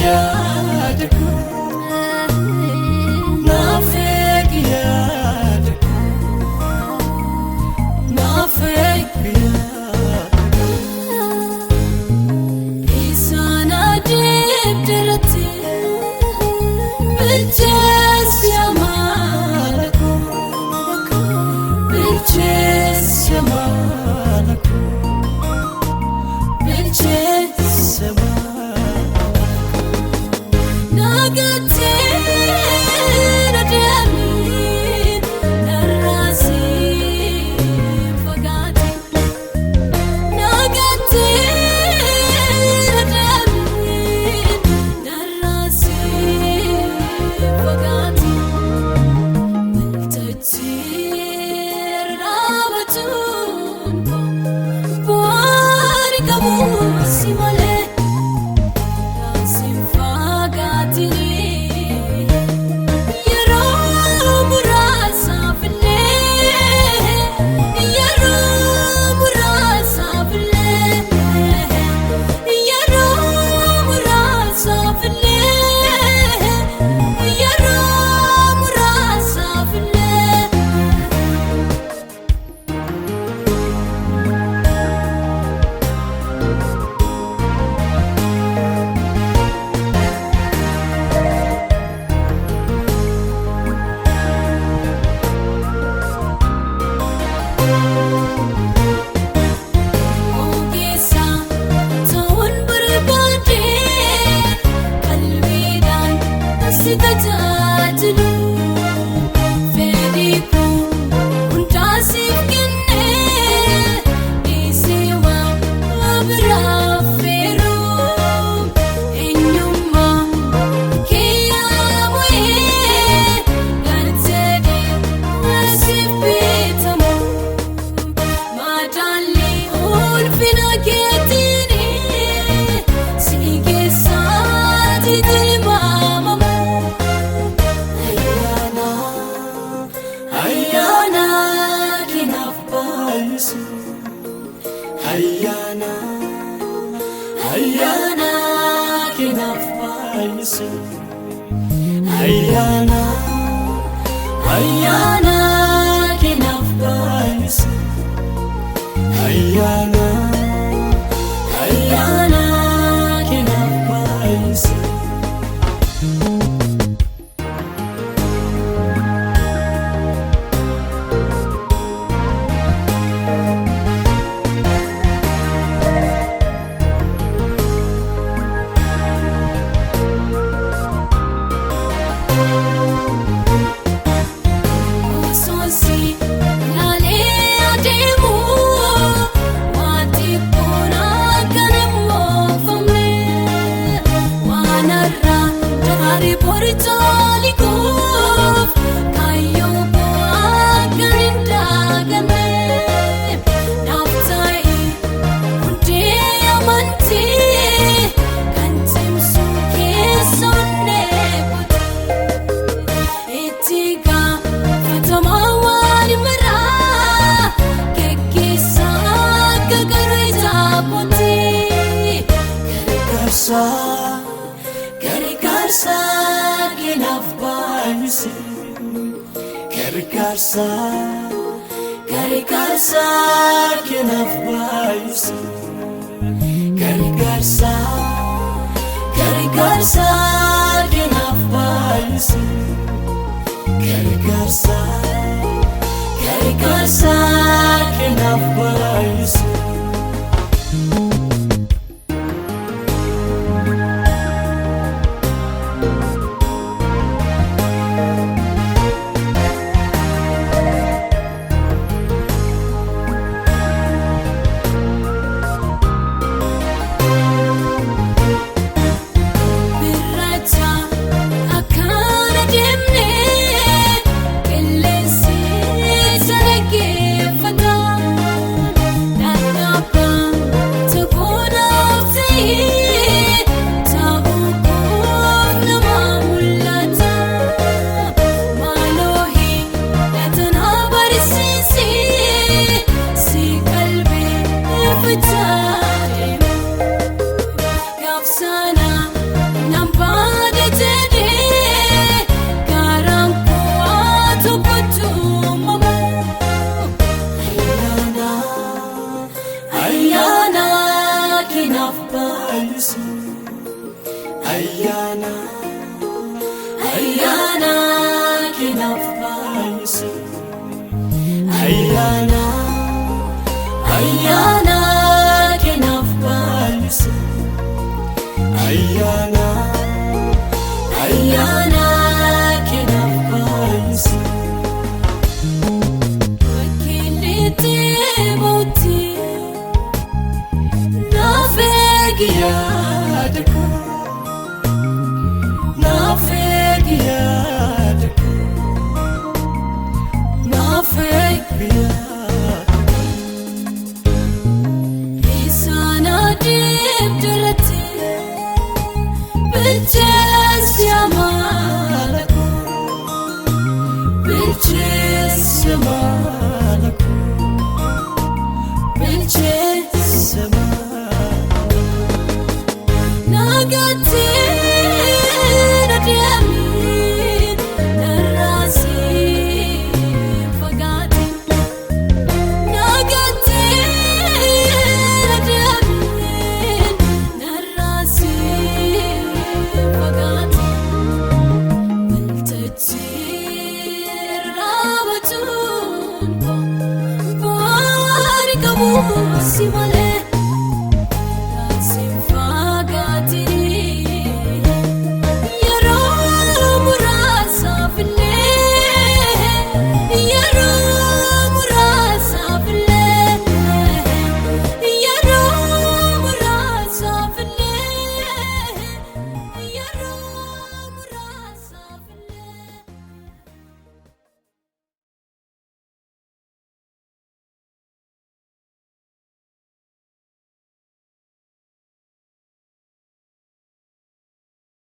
Yaada koo, naaf eegi yaada koo, naaf eegi yaada koo. Isaan adeemdirratti bilcheessi amala koo, bilcheessi amala koo, bilcheessi amala koo. Nagateen adeemin narraasii fagaate. Nagateen adeemin narraasii fagaate. Waltajjii dhaabachuun bu'aan qabu si malee. Daansiin fagaatini yeroo muraasaaf illee, yeroo muraasaaf illee, yeroo muraasaaf illee, yeroo muraasaaf illee. Ogeessa ta'uun barbaade qalbiidhaan si tajaajilu, fedhii koo hundaa siif kennee dhiisee waan biraa feeru, eenyummaa kiyyaa bu'ee gartee siif bitamu. Madaalli ulfina keetiin si keessatti tilmaamamu. Ayyaana, ayyaana kinaaf baay'isu. Ayyaana, ayyaana kinaaf baay'isu. Ayyaana, ayyaana kinaaf baay'isu. Ayyaana, ayyaana kinaaf baay'isu. Osoosi laalee adeemu waanti kun akka hin moofamne, waan har'a daarii boricha likuuf kaayyoo koo akka hin daaganne, naaf ta'i hundee amantii kan cimsu keessoon eeguuti. Itti gaafatamaa waan maraa geggeessaa akka gara ijaabooti. Gargaarsa, gargaarsa kinaaf baay'ise. Gargaarsa, gargaarsa kinaaf baay'ise. Gargaarsa, gargaarsa kinaaf baay'ise. Gargaarsa, gargaarsa kinaaf baay'ise. Birracha akkaan adeemne qilleensi sana geeffata. baay'isu. Ayyaana, ayyaana keenaaf baay'isu. Ayyaana, ayyaana keenaaf baay'isu. Ayyaana, ayyaana keenaaf baay'isu. Bakkeelleetti bootti naaf eegi Yaada koo, naaf eegi yaada koo, naaf eegi yaada koo. Isaan adeemdirratti bilcheessi amala koo Bilcheessa maala koo, bilcheessa maala koo. Nagaatti na deemi narraasii fagaate. Nagaatti na deemi narraasii fagaate. Waltajjii irraa bachuun koo bu'aan qabu si malee.